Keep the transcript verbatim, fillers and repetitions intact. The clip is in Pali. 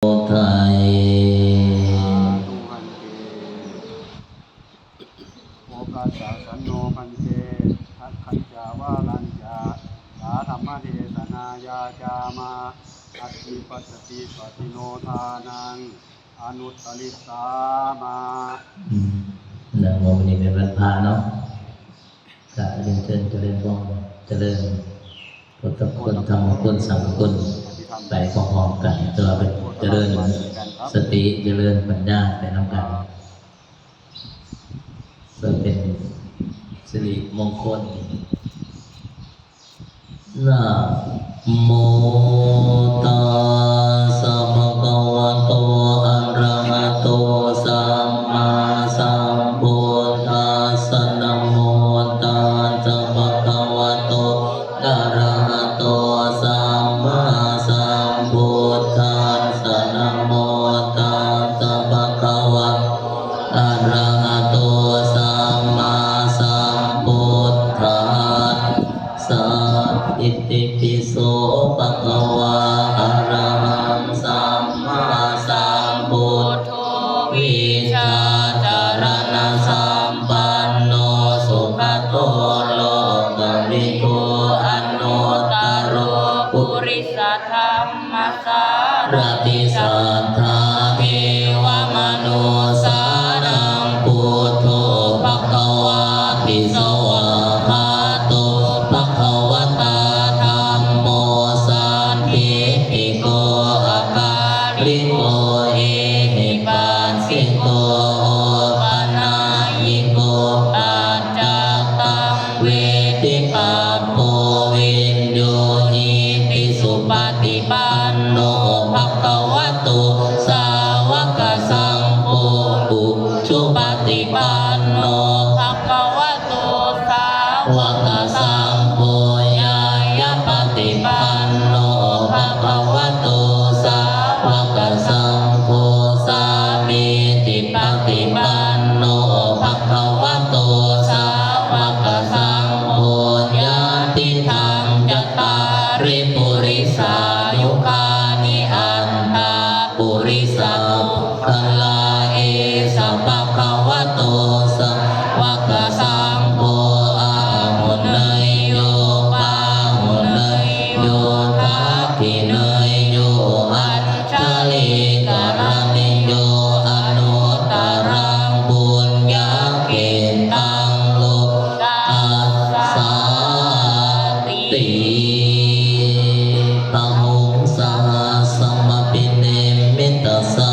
ไทย Okāsa sanno bhante, aggaccha varañca, yā dhammadesanā yācāma, atthi paccati patino dānaṃ anuttariṃ sāma. อืม แล้ววันนี้เป็นวันพระเนาะ ก็เรียนเชิญเจริญพร เจริญพุทธคุณ ธรรมคุณ สังฆคุณ ไปพร้อมๆกัน แต่ว่าเป็นเจริญสติ เจริญปัญญาไปนำกัน เพื่อเป็นสิริมงคล Namo tassa bhagavato arahato sammāsambuddhassa. Namo tassa bhagavato arahato sammāsambuddhassa. Namo tassa bhagavato arahato sammāsambuddhassa. Itipi so bhagavā arahaṃ sammāsambuddho vijjācaraṇasampanno sugato lokavidū anuttaro purisadamma sārathi satthā devamanussānaṃ buddho bhagavāti. Svākkhāto bhagavatā dhammo sandiṭṭhiko akāliko ehipassiko opanayiko paccattaṃ veditabbo viññūhīti. Supaṭipanno bhagavato sāvakasaṅgho, ujupaṭipanno bhagavato sāvakasaṅgho, ñāyapaṭipanno bhagavato sāvakasaṅgho, sāmīcipaṭipanno bhagavato sāvakasaṅgho, yadidaṃ cattāri purisayugāni aṭṭha purisapuggalā, esa bhagavato sāvakasaṅgho, āhuneyyo pāhuneyyo dakkhiṇeyyo añjalikaraṇīyo anuttaraṃ puññakkhettaṃ lokassāti. Bāhuṃ sahassamabhinimmitasā